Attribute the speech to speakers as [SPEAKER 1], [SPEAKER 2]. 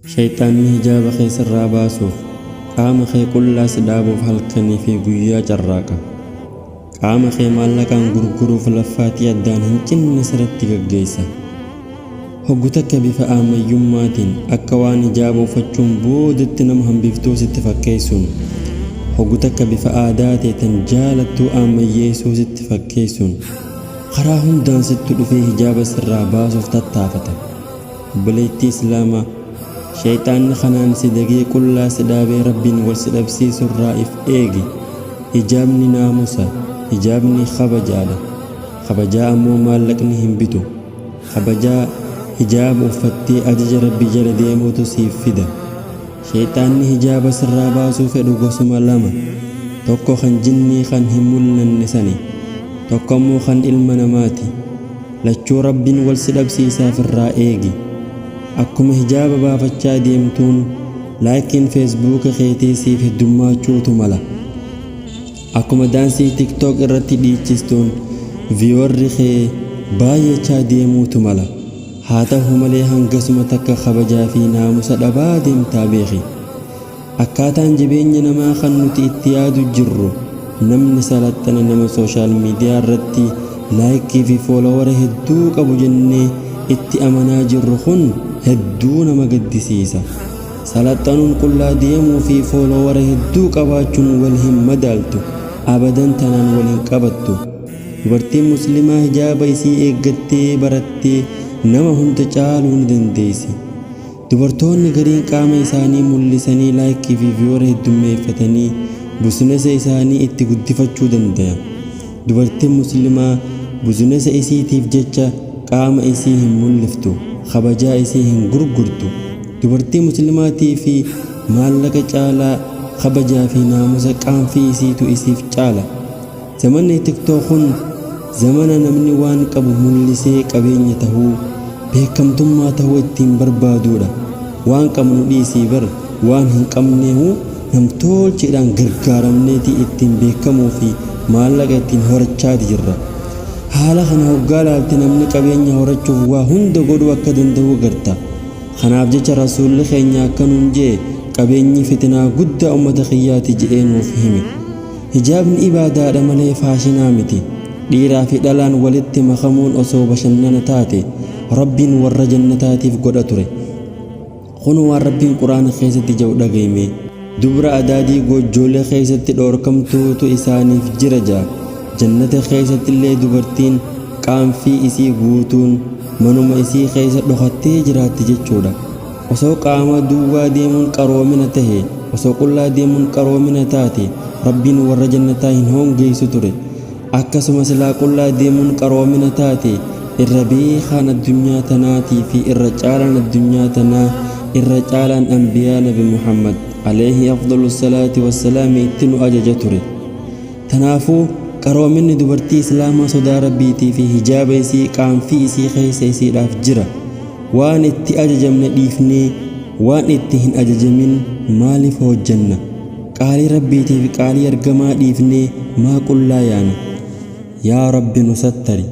[SPEAKER 1] Shayxaanni hijaaba kee sirraa baasuuf, qaama kee qullaa si dhaabuuf halkanii fi guyyaa carraaqa. Qaama kee maallaqaan gurguruuf laffaatii addaan hin cinne sirratti gaggeessa. Hoggu takka bifa aammayyummaatiin akka waan hijaaba uffachuun boodatti nama hambiftuu sitti fakkeessuun, hoggu takka bifa aadaa tee tan jaalattuu aammayyeessuu sitti fakkeessuun, karaa hundaan sitti dhufee hijaaba sirraa baasuuf tattaafata. Obboleettii Islaamaa! Sheyxaanni kanaan si dagee qullaa si dhaabee Rabbiin wal si dhabsiisurraa if eegi. Hijaabni naamusa. Hijaabni kabajaadha. Kabajaa ammoo maallaqni hin bitu. Kabajaa hijaaba uffattee ajaja Rabbii jala deemuutu siif fida. Sheyxaanni hijaaba sirraa baasuu fedhu gosuma lama. Tokko kan jinnii kan hin mul'anne sani. Tokko ammoo kan ilma namaati. Lachuu Rabbiin wal si dhabsiisaa firraa eegi. Akkuma hijaaba baafachaa deemtuun laaykkiin feesbuuka keetii siif heddummaachuutu mala. Akkuma daansii tiktok irratti dhiichistuun viewerri kee baayyachaa deemuutu mala. Haa tahu malee hangasuma takka kabajaa fi naamusa dhabaa deemtaa beeki. Akkaataan jibeenya namaa kan nuti itti yaadu jirru namni salaxxane nama social media irratti like fi follower hedduu qabu jennee itti amanaa jirru kun hedduu nama gaddisiisa. Salaxxanuun qullaa deemuu fi follower hedduu qabaachuun wal hin madaaltu, abadan tanaan wal hin qabattu. Dubartiin muslimaa hijaaba isii eeggattee barattee nama hunda caaluu ni dandeessi. Dubartoonni gariin qaama isaanii mul'isanii like fi viewer heddummeeffatanii businesa isaanii itti guddifachuu dandayan. Dubartiin muslimaa businesa isiitiif jecha qaama isii hin mul'iftu, kabajaa isii hin gurgurtu. Dubartii muslimaatii fi maallaqa caalaa kabajaa fi naamusa qaanfii isiitu isiif caala. Zamanni tiktok kun zamana namni waan qabu mullisee qabeenya tahuu, beekkamtummaa tahuu ittiin barbaaduudha. Waan qabnu dhiisii bar waan hin qabneehuu namtoolcheedhaan gargaaramneeti ittiin beekkamuu fi maallaqa ittiin horachaati jirra. Haala kana hoggaa laalte namni qabeenya horachuuf waa hunda godhuu akka dandahu garta. Kanaaf jecha Rasuulli keenya akka nuun je'e qabeenyi fitinaa guddaa ummata kiyyaati je'ee nuuf hime. Hijaabni ibaadaadha malee faashinaa miti. Dhiiraa fi dhalaan walitti makamuun osoo bashannana taate Rabbiin warra jannataatiif godha ture. Kunoo waan Rabbiin Qur'aana keessatti ja'u dhaga'i mee. Dubra adaadii goojjoolee keessatti dhoorkamtuutu isaaniif jira ja'a. Jannata keessattillee dubartiin qaanfii isii guutuun manuma isii keessa dhokattee jiraatti jechuudha. Osoo qaama duwwaa deemuun qaroomina tahe, osoo qullaa deemuun qaroomina taate, Rabbiin warra jannataa hin hoongeessu ture. Akkasuma silaa qullaa deemuun qaroomina taate, irra beekaan addunyaa tanaatii fi irra caalaan addunyaa tanaa, irra caalaan anbiyaa Nabi Muhammad, aleyhi afdalu salaati wassalaami itti nu ajaja ture. Tanaafuu, qaroominni dubartii Islaamaa sodaa Rabbiitii fi hijaaba isii qaanfii isii keessa isiidhaaf jira. Waan itti ajajamne dhiifnee waan itti hin ajajamin maaliif hoojjanna? Qaalii Rabbiitii fi qaalii ergamaa dhiifnee maa qullaa yaana? Yaa Rabbi nu sattari!